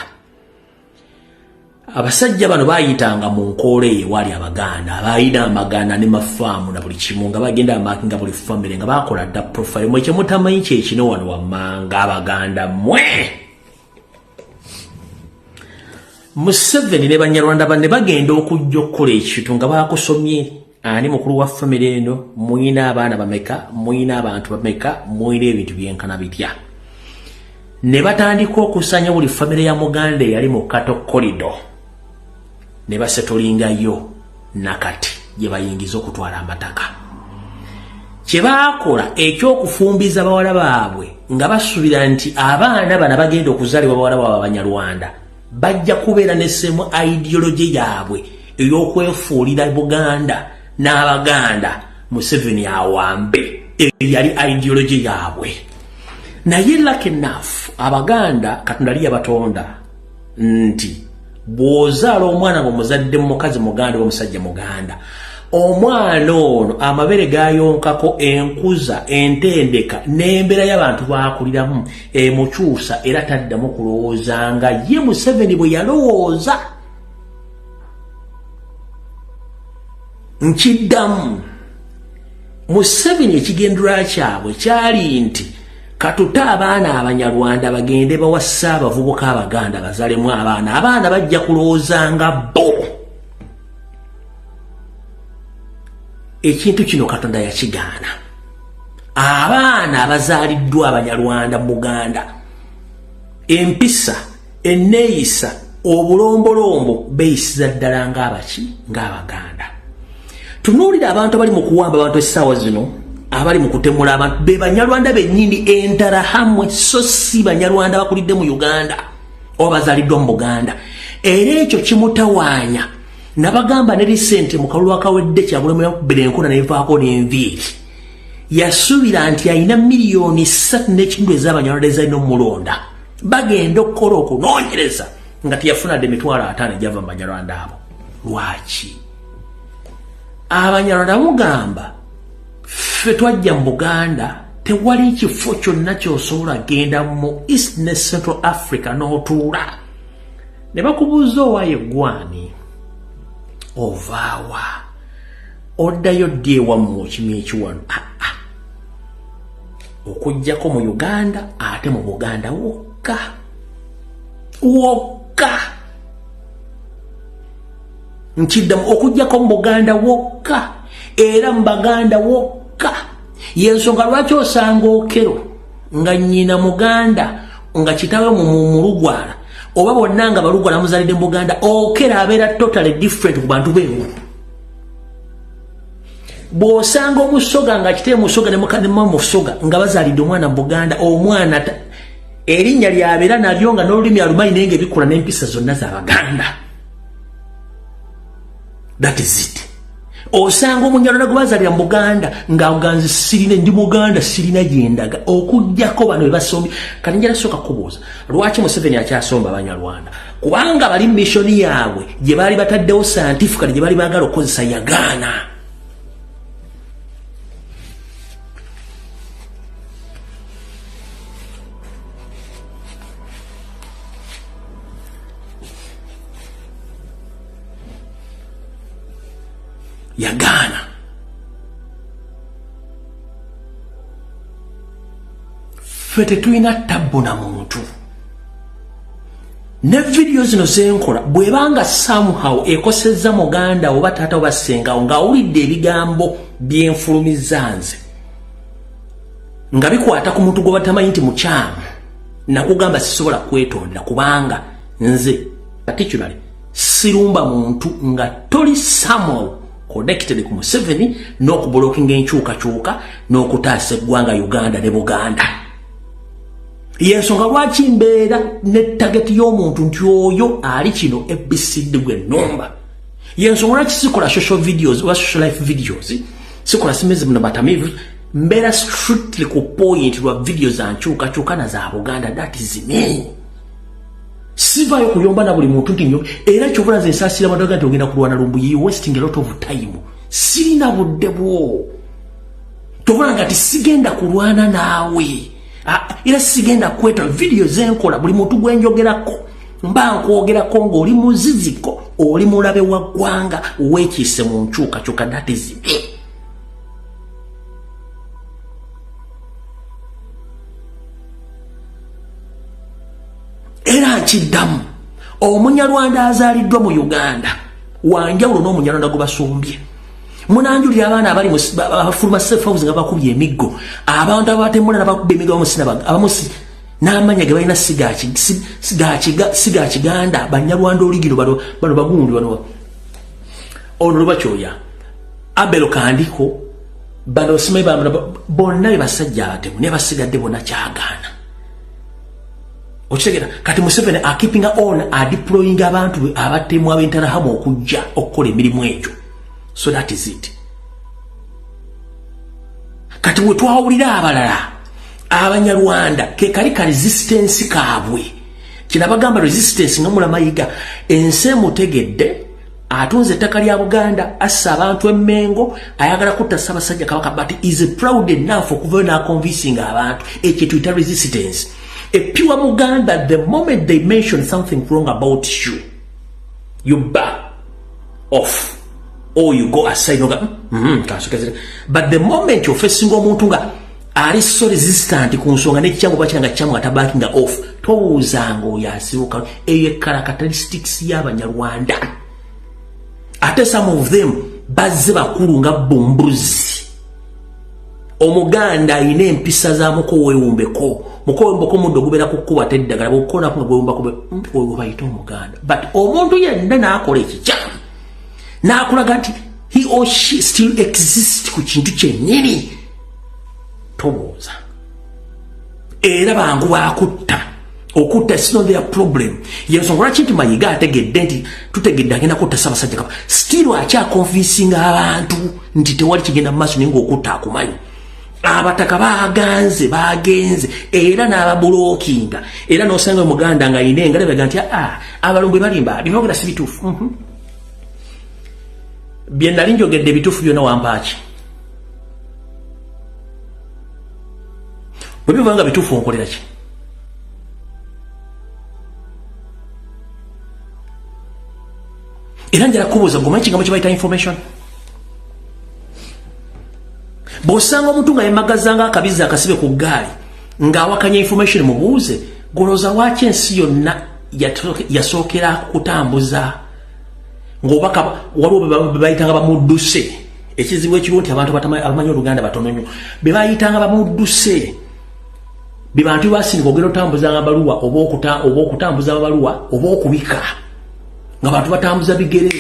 Speaker 1: Abasajja bano bayitanga mu nkoola eyo ewali Abaganda abalina amagana ne mafaamu na buli kimu, nga bagenda bamakinga buli famire, nga bakola dda profile. Mwe kyemutamanyi kyekino wano wammanga, Abaganda mmwe, Museveni ne Banyarwanda banne bagenda okujja okukola ekintu nga bakusomye: ani mukulu wa famire eno, muyina abaana bameka, muyina abantu bameka, muyina ebintu byenkana bitya. Ne batandika okusanya buli famire ya Muganda eyali mu Kato Corridor, ne basetolingayo nakati gye bayingiza okutwala amataka. Kye baakola ekyokufumbiza bawala baabwe nga basuubira nti abaana bana bagenda okuzaalibwa bawala baabwe Abanyarwanda bajja kubeera ne same ideology yaabwe ey'okwefuulira Buganda n'Abaganda, Museveni awambe. Eyo yali ideology yaabwe. Naye luck enough, Abaganda Katonda ali yabatonda nti bw'ozaala omwana ng'omuzadde mu mukazi Muganda oba omusajja Muganda, omwana ono amabere gayonkako, enkuza, entendeka n'embeera y'abantu bakuliramu emukyusa, era taddamu kulowooza nga ye Museveni bwe yalowooza. Nkiddamu, Museveni ekigendererwa kyabwe kyali nti katute abaana Abanyarwanda bagende bawasa abavubuka Abaganda, bazalemu abaana, abaana bajja kulowooza nga bo. Ekintu kino Katonda yakigaana. Abaana abazaaliddwa Abanyarwanda mu Buganda, empisa, enneeyisa, obulombolombo beeyisiza ddala ng'abaki, ng'Abaganda. Tunuulira abantu abali mu kuwamba abantu essaawa zino, abali mu kutemula abantu, be Banyarwanda bennyini Enterahamwe, so si Banyarwanda bakulidde mu Uganda oba bazaaliddwa mu Buganda. Era ekyo kimutawaanya. Nabagamba ne lisente mu kalulu akawedde, Kyabulemu yakubira enkona nevaako n'enviiri. Yasuubira nti alina 3.5 miliyoni ez'Abanyarwanda ezalina omulonda. Bagenda okukola okunoonyereza nga teyafuna dde 50,000 egyava mu Banyarwanda abo. Lwaki Abanyarwanda mugamba, "Ffe twajja mu Buganda, tewali kifo kyonna kyosobola genda mu East ne Central Africa n'otuula ne bakubuuza owaayo eggwani, ovaawa, oddayo ddi ewammwe, okimya ekiwano?" Aa, Okuggyako mu Uganda, ate mu Buganda wokka wokka. Nkiddamu, okuggyako mu Buganda wokka, era mu Baganda wokka. Yensonga lwaki osanga Okello nga nnyina Muganda, nga kitawe mu Mulugwala, oba bonna nga Balugwala muzalidde mu Buganda, Okello abeera totally different ku bantu b'engulu. Bw'osanga Omusoga nga kitee Musoga ne mukadema Musoga nga bazalidde omwana mu Buganda, omwana erinnya lyabeera nalyo nga n'olulimi alumanyi, naye ng'ebikula n'empisa zonna z'Abaganda. That is it. Osanga Omunyarwanda gwe bazalira mu Buganda ng'aganze, sirina, ndi Muganda, sirina gyendaga, okuggyako bano be basombi. Kati njala sooka kubuuza, lwaki Museveni akyasomba Abanyarwanda? Kubanga bali mission yaabwe gye baali bataddewo scientifically, gye baali baagala okukozesa, yagaana. Yagaana. Ffe tetulina tabbu na muntu. Ne vidiyo zino zenkola, bwebanga somehow ekosezza muganda oba taata oba ssengawo ng'awulidde ebigambo byenfulumiza nze nga bikwata ku muntu gwe batamanyi nti mukyamu, nakugamba sisobola kwetondera, kubanga nze particularly sirumba muntu nga toli somehow connected ku Museveni n'okublockinga enkyukakyuka n'okutaasa eggwanga Uganda ne Buganda. Yensonga lwaki mbeera ne target y'omuntu nti oyo ali kino ABCD gwe nomba. Yensonga lwaki sikola social videos oba social life videos, sikola simezi muno batamivu, mbeera strictly ku point lwa video za nkyukakyuka na za Buganda. That is me. Sivaayo kuyomba na buli muntu nti nnyo, era kyovula nze nsaasira abantu nti ogenda kulwana lumbu, you wasting a lot of time. Sirina budde bwo. Tobula nga ti sigenda kulwana naawe, era sigenda kweta video zenkola. Buli muntu gwenjogerako mba nkwogerako ng'oli muziziko, oli mulabe wa ggwanga, weekiise mu nkyukakyuka. That is me. Era nkiddamu, Omunyarwanda azaaliddwa mu Uganda wanjawulo n'Omunyarwanda gwe basumbye. Munanjulira abaana abali abafuluma safe house nga bakubye emiggo, abantu abatemula nabakuba emiggo, abamusi n'amanya ge balina si ga Kiganda. Banyarwanda oligino bano, bano bagundi bano, ono lubakyoya Abel Kandiko, bano simanyi bonna be basajja abatemu, naye basigadde bonna kyagaana. Okitegera? Kati Museveni akeepinga on adeploying abantu abatemu ab'Interahamwe okujja okukola emirimu egyo. So that is it. Kati we twawulira abalala Abanyarwanda ke kali ka resistance kaabwe. Kinabagamba resistance nga mulamayiga ensi emutegedde, atunze ettaka lya Buganda, assa abantu emmengo, ayagala kutta Ssaabasajja Kabaka, but is proud enough okuvayo n'aconvincinga abantu. Ekyo tuyita resistance. A pure Muganda, the moment they mention something wrong about you, you back off or you go aside noga But the moment you're facing omuntu nga ali so resistant ku nsonga n'ekyamu bakira nga kyamu atabackinga off, tobuuzanga oyo asibuka. Eyo characteristics y'Abanyarwanda. Ate some of them bazze bakulu nga bumbuzi. Omuganda ayina empisa za muko weewumbeko. Muko wewumbeko muddo gubeera ku kkuba teddagala bw'okukoonako nga gwewumbako, oyo bayita Omuganda. But omuntu yenna n'akola ekikyamu n'akulaga nti he or she still exist ku kintu kyennyini, tobuuza. Era bangu bakutta, okutta is not their problem. Yensonga lwaki nti Mayiga ategedde nti tutegedde agenda kutta Ssaabasajja Kabaka, still akyaconvincinga abantu nti tewali kigenda mu maaso, naye ngaokutta akumanyi. Abataka baganze bagenze era n'abablockinga, era n'osanga Omuganda nga ayina engalo baga nti aa abalumbwe balimba, byogera si bituufu. Bye nali njogedde ebituufu byonna wampaaki? Bwe biba nga bituufu, onkolera ki? Era njala kubuuza, gomanyi kigambo kye bayita information? Bw'osanga omuntu nga yemagazanga akabizi akasibe ku ggaali ng'awakanya information, mubuuze golooza lwaki ensi yonna yasookera kutambuza ng'obaka waliwo be bayitanga bamudduse. Ekizibu ekiriwo nti abantu abamanyi Oluganda batono nnyo. Be bayitanga bamudduse be bantu basindika ogenda otambuza amabaluwa oba okutambuza amabaluwa oba okubika, nga bantu batambuza bigere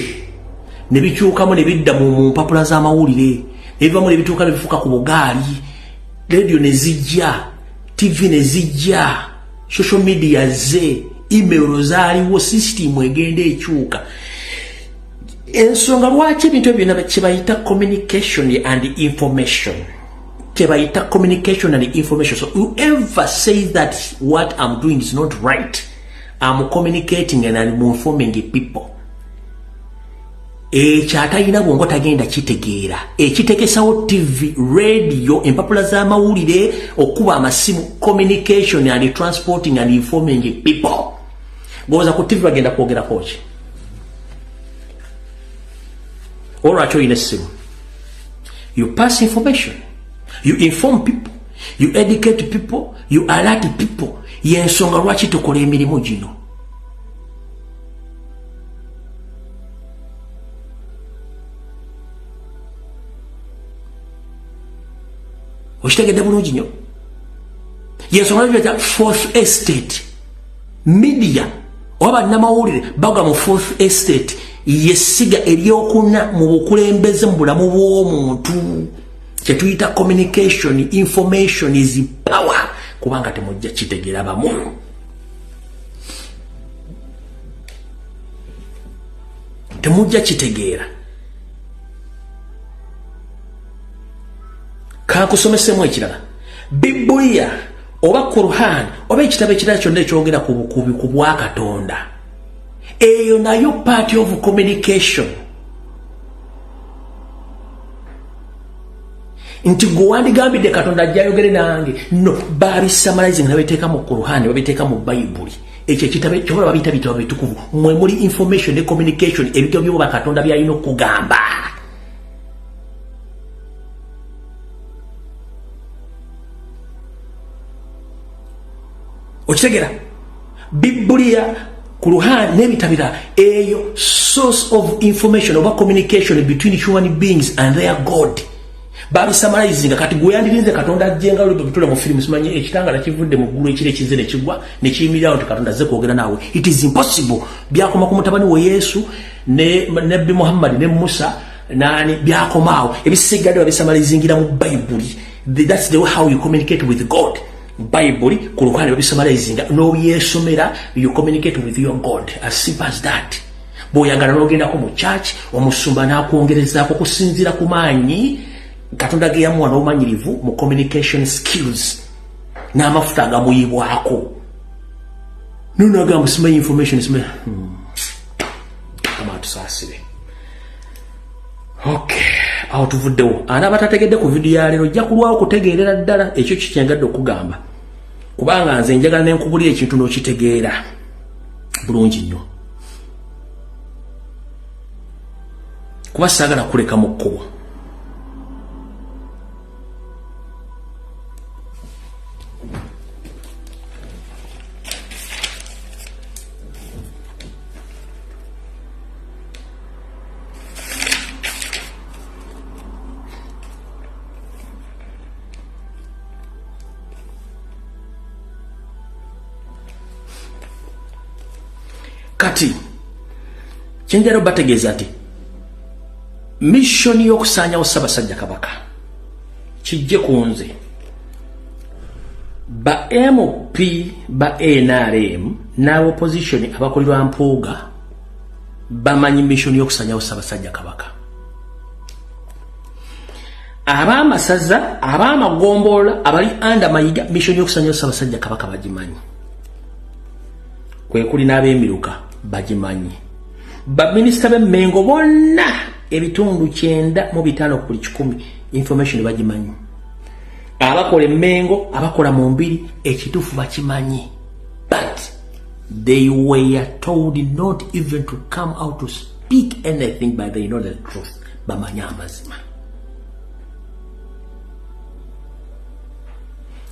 Speaker 1: ne bikyukamu ne bidda mu mpapula z'amawulire, ne bivamu ne bituuka ne bifuuka ku bugaali, radio ne zijja, TV ne zijja, social media ze, email zaaliwo, system egenda ekyuka. Ensonga lwaki ebintu ebyo byonna kye bayita communication and information, kye bayita communication and information. So whoever says that what I'm doing is not right, I'm communicating and I'm informing people. Ekyo atalina bwongo tagenda kitegeera. Ekitekesawo TV, radio, empapula z'amawulire, okuba amasimu, communication and transporting and informing people. Goza ku TV bagenda kwogerako ki? Olwaki olina essimu? You pass information, you inform people, you educate people, you alert people. Yensonga lwaki tukola emirimu gino. Okitegedde bulungi nnyo? Yensonga lwaki fourth estate media oba bannamawulire bagwa mu fourth estate, yessiga eryokuna mu bukulembeze mu bulamu bw'omuntu, kyetuyita communication. Information is power, kubanga temujja kitegeera bamu. Temujja kitegeera. Kankusomesemu ekirala. Bibuliya oba Quran oba ekitabo ekirala kyonna ekyogera ku bukubi ku bwakatonda, eyo nayo part of communication. Nti gwe wandigambidde Katonda ajja ayogere nange? No, babisummarizinga nabiteeka mu Quran, babiteeka mu Bayibuli. Ekyo ekitabo kyobola babiyita bitabo bitukuvu, mwe muli information ne communication, ebitabo byoba Katonda byalina okugamba. Okitegera? Bibuliya, Quran n'ebitabira, eyo source of information oba communication between human beings and their God. Babisummarizinga. Kati gwe yandirinze Katonda ajjenga bitule mu firimu, simanyi ekitangala kivudde mu ggulu, ekiro ekize ne kigwa ne kiyimirirawo nti Katonda azze kwogera naawe. It is impossible. Byakoma ku mutabani we Yesu ne Nabbi Muhammad ne Musa nani, byakomaawo. Ebisigadde babisummarizingira mu Bayibuli. That's the way how you communicate with God. Bayibuli, Quran, babisummarizinga n'obyesomera. You communicate with your God, as simple as that. Bw'oyagala n'ogendako mu church, omusumba n'akwongerezaako kusinziira ku maanyi Katonda ge yamuwa n'obumanyirivu mu communication skills n'amafuta agamuyibwako. Nonagamba simanyi information, simanyi. Kama tusaasire. Okay, awo tuvuddewo. Anaaba tategedde ku vidiyo ya leero, ojja kulwawo okutegeerera ddala ekyo kikyengadde okugamba, kubanga nze njagala nenkubulira ekintu n'okitegeera bulungi nnyo, kuba saagala kuleka mu kkubo. Kati kyenjala bategeeza nti mission y'okusaanyawo Ssaabasajja Kabaka kijje ku nze. Ba MP ba NRM n'abopposition abakulirwa Mpuuga bamanyi mission y'okusaanyawo Ssaabasajja Kabaka. Ab'amasaza, ab'amagombolola abali under Mayiga, mission y'okusaanyawo Ssaabasajja Kabaka bagimanyi. Kwe kuli n'ab'emiruka bagimanyi. Baminisita b'Emmengo bonna, ebitundu 95 ku buli 100, information bagimanyi. Abakola Emmengo, abakola mu mbiri, ekituufu bakimanyi, but they were told not even to come out to speak anything, but they know the truth. Bamanyi amazima.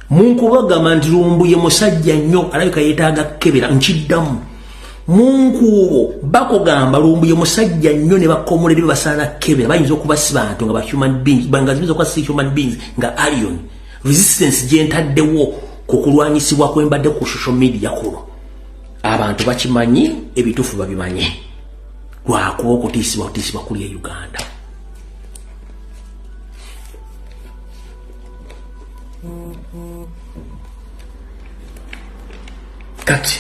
Speaker 1: Munkubagamba nti Lumbuye musajja nnyo, alabika yeetaaga kukebera. Nkiddamu, munkuubo bakugamba Lumbuye musajja nnyo ne bakomolere basaana kukebera. Bayinza okuba si bantu, nga ba human beings, nga ziyinza okuba si human beings, nga alien. Resistance gye ntaddewo ku kulwanyisibwa kwembadde ku social media kuno, abantu bakimanyi, ebituufu babimanyi, lwakuba okutiisibwa kutiisibwa kuli e Uganda. Kati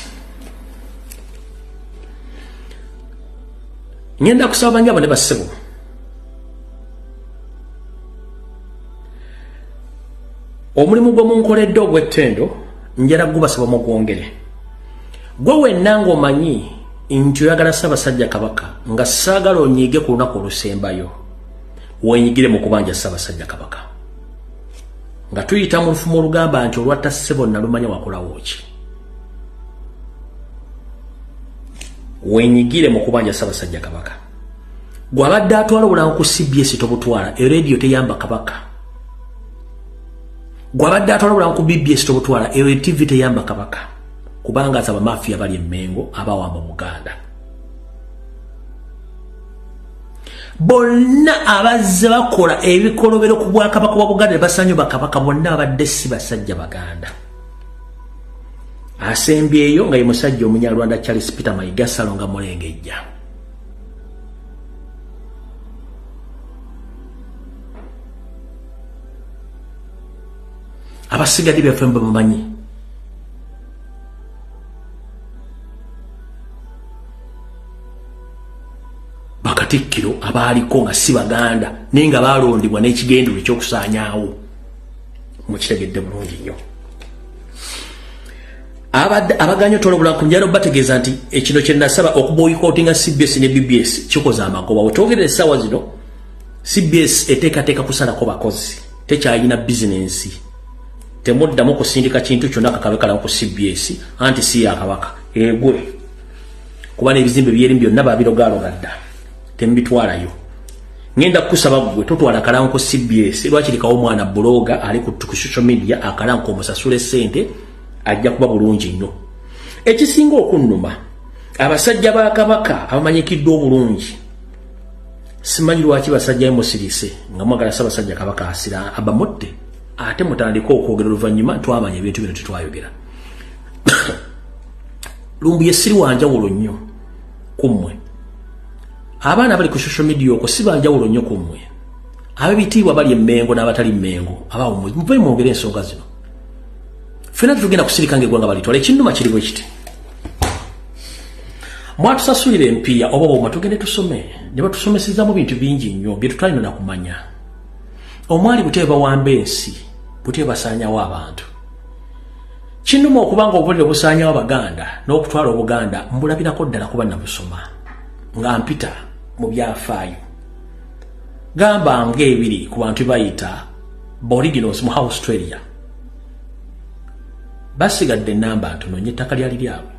Speaker 1: ngenda kusaba bannyabo ne bassebo, omulimu gwe munkoledde ogw'ettendo njala gubasaba mugwongere. Gwe wenna ng'omanyi nti oyagala Ssaabasajja Kabaka, nga saagala onyiige ku lunaku olusembayo, wenyigire mu kubanja Ssaabasajja Kabaka, nga tuyita mu lufumo olugamba nti olwatta ssebo nalumanya wakolawo ki. Wenyigire mu kubanja Ssaabasajja Kabaka. Gwabadde atwala obulango ku CBS, tobutwala, erediyo teyamba Kabaka. Gwabadde atwala obulango ku BBS, tobutwala, eyo TV teyamba Kabaka, kubanga ati abamafiya bali emmengo abawamba Buganda bonna abazze bakola ebikolobero ku bwakabaka bwa Buganda ne basanyu bakabaka bonna babadde si basajja Baganda. Asembyeyo nga ye musajja Omunyarwanda Charles Peter Mayiga Salonga Mulengejja. Abasigadde byaffe bamumanyi. Bakatikkiro abaaliko nga si Baganda, naye nga balondebwa n'ekigendero ekyokusaanyaawo, mukitegedde bulungi nnyo. Abaganya otwala obulamu, njala bategeeza nti ekino kye nasaba okuboycottinga CBS ne BBS kikoze amagoba. Wetwogerera essaawa zino, CBS eteekateeka kusalako bakozi, tekyalina bizinensi. Temuddamu kusindika kintu kyonna kakabe kalamu ku CBS, anti si ya Kabaka egwe, kuba n'ebizimbe byerimu byonna babirogaloga dda, temubitwalayo. Ngenda kukusaba ggwe totwala kalango ku CBS. Lwakirikawo omwana blogger ali ku social media akalango, omusasula essente, ajja kuba bulungi nnyo. Ekisinga okunnuma, abasajja ba Kabaka abamanyikiddwa obulungi, simanyi lwaki basajja musirise nga mwagala Ssaabasajja Kabaka asira abamutte, ate mutandike okwogera oluvannyuma. Twamanya ebintu bino, tetwayogera. Lumbuye siri wanjawulo nnyo kummwe abaana abali ku social media okwo, si banjawulo nnyo kummwe ab'ebitiibwa bali emmengo n'abatali mmengo. Abawo muve mwogere ensonga zino, ffenna tetugenda kusirika ng'eggwanga balitwala. Ekinnuma kiri bwe kiti: mwatusasulira empiya oba bwoma tugende tusome, ne batusomeseza mu bintu bingi nnyo bye tutalina na kumanya. Omwali butebe bawamba ensi, butebe basaanyawo abantu. Kinnuma okubanga obubonero busaanyawo Abaganda n'okutwala Obuganda mbulabirako ddala, kuba nabusoma nga mpita mu byafaayo, gamba ng'ebiri ku bantu bayita Aboriginals mu Australia, basigadde enamba ntono nnyo, ettaka lyali lyabwe.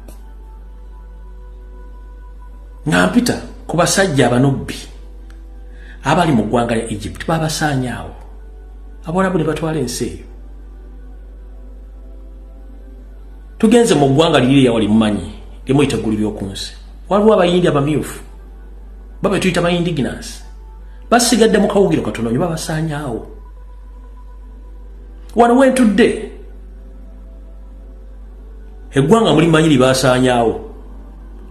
Speaker 1: Nga mpita ku basajja abanubbi abali mu ggwanga lya Egypt, babasaanyaawo, Abawalabu ne batwala ensi eyo. Tugenze mu ggwanga liri eyawali mumanyi limuyita eggulu ly'oku nsi, waliwo Abayindi abamyufu babe tuyita ba indigenous, basigadde mu kawugiro katono nyo, babasaanyaawo. Wano wentudde, eggwanga mulimanyi libasaanyaawo,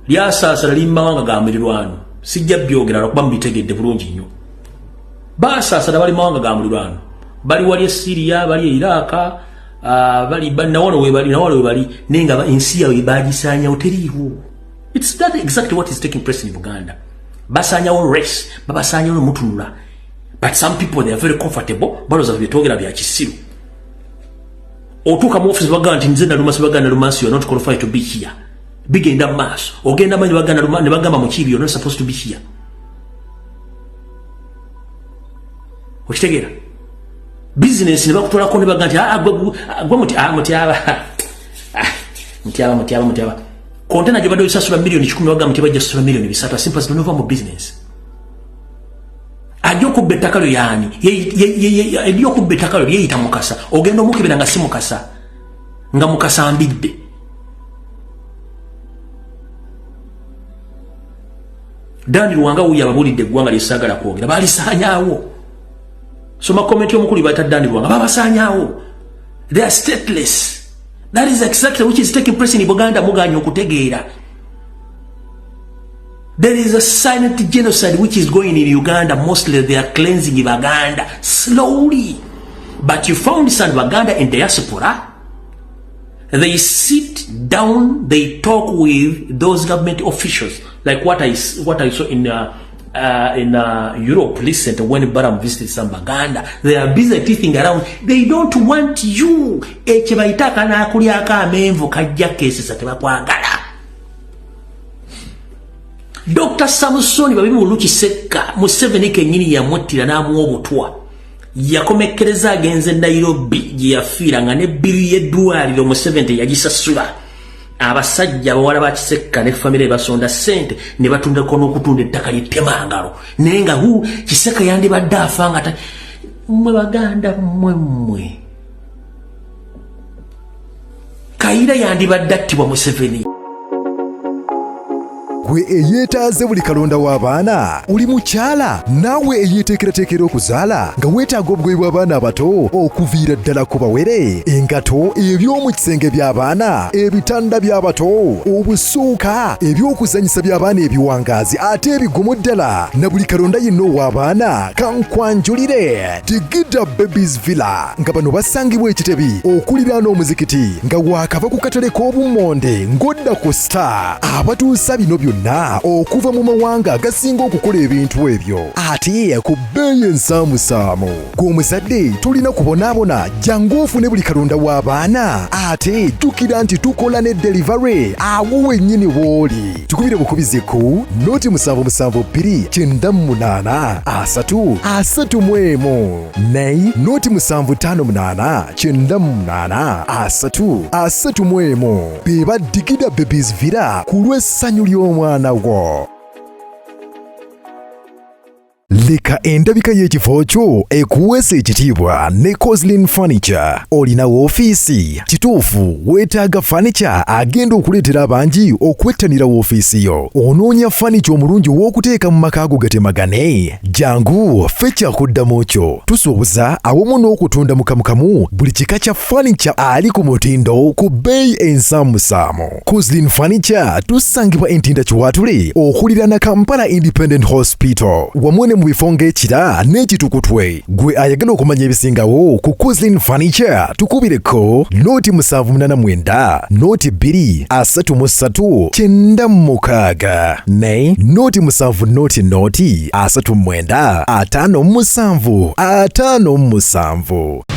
Speaker 1: lyasaasala liri mumawanga ga mulirwano, sijja byogera lwakuba mubitegedde bulungi nnyo. Basaasala bali mawanga ga mulirwano, bali wali e Syria, bali e Iraq, bali nawano webali, nawano webali, naye nga ensi yaabwe bagisaanyawo, teriiwo. It's that exactly what is taking place in Uganda. Basaanyawo race, babasaanyawo mutunula, but some people, they are very comfortable, balowooza byetwogera bya kisiru. Otuuka mu office, bagamba nti nze Nalumasi, bagamba Nalumasi, you are not qualified to be here. Bigenda mu maaso, ogenda manyi ne bagamba Mukiibi, you are not supposed to be here. Okitegeera? Bizinesi ne bakutwalako ne bagamba nti ah, gwe mutyaba, mutyaba, mutyaba, mutyaba. Kontena gyobadde osasula 100,000,000 bagamba nti bajja sasula 3 million. Simple, nova mu business. Ajja okubba ettaka lyo yaani? Eri okubba ettaka lyo lyeyita Mukasa. Ogenda omukebera nga si Mukasa, nga Mukasa mbidde. Dani Luwanga wuyo ababulidde eggwanga lyesaagala kwogera, baalisaanyaawo. Soma comment y'omukulu bayita Dani Luwanga, babasaanyaawo. They are stateless. That is exactly which is taking place in Buganda. Muganya okutegeera. There is a silent genocide which is going in Uganda. Mostly they are cleansing Baganda slowly. But you found some Baganda in diaspora. They sit down, they talk with those government officials, like what I saw in Europe recently when Baram visited some Baganda. They are busy teething around. They don't want you. Ekye bayita akanaakulyako amenvu kajja keesesa, tebakwagala. Dr. Samson Babimu Kisekka, Museveni kennyini yamuttira n'amuwa obutwa. Yakomekkereza agenze Nairobi gye yafiira nga ne bill y'eddwaliro Museveni teyagisasula. Abasajja abawala ba Kisekka ne famire basonda ssente ne batundako n'okutunda ettaka ly'ettemangalo, naye nga hu Kisekka yandibadde afa nga mmwe Baganda mmwe mmwe Kayira yandibadde attibwa Museveni.
Speaker 5: Gwe eyeetaaze buli kalonda w'abaana, oli mukyala naawe eyeeteekerateekera okuzaala nga weetaaga obugoye bw'abaana abato okuviira ddala ku bawere, engato, eby'omu kisenge by'abaana, ebitanda by'abato, obusuuka, eby'okuzannyisa by'abaana ebiwangaazi ate ebigumu ddala na buli kalonda yenna ow'abaana, kankwanjulire Digida Babies Villa, nga bano basangibwa Ekitebi okuliraana omuzikiti nga waakava ku katale k'obummonde ng'odda ku Star, abatuusa bino byonna okuva mu mawanga agasinga okukola ebintu ebyo ate ku bbeeyi ensaamusaamu. Gw'omuzadde tolina kubonaabona, jangu ofune buli kalonda w'abaana. Ate jjukira nti tukola ne delivery awo wennyini w'oli. Tukubire bukubizi ku 077 98 3 31 ne 0758 98 3 31. Be ba Digida Babies Villa ku lw'essanyu ly'omwana wo. Leka endabika y'ekifo kyo ekuweesa ekitiibwa ne Coslin Furniture. Olina woofiisi kituufu, weetaaga furniture agenda okuleetera abangi okwettanira woofiisi yo. Onoonya furniture omulungi ow'okuteeka mu maka go gatemagane? Jangu ffe kyakuddamu kyo. Tusuubuza awamu n'okutunda mukamukamu buli kika kya furniture ali ku mutindo ku bbeeyi ensaamusaamu. Coslin Furniture tusangibwa Entinda Kiwatule okuliraana Kampala Independent Hospital, wamu ne mu bifo ng'Ekira n'Ekitukutwe. Gwe ayagala okumanya ebisingawo ku Coslin Furniture, tukubireko 0 789 0 2 33 96 ne 0 7 0 0 39 57 57.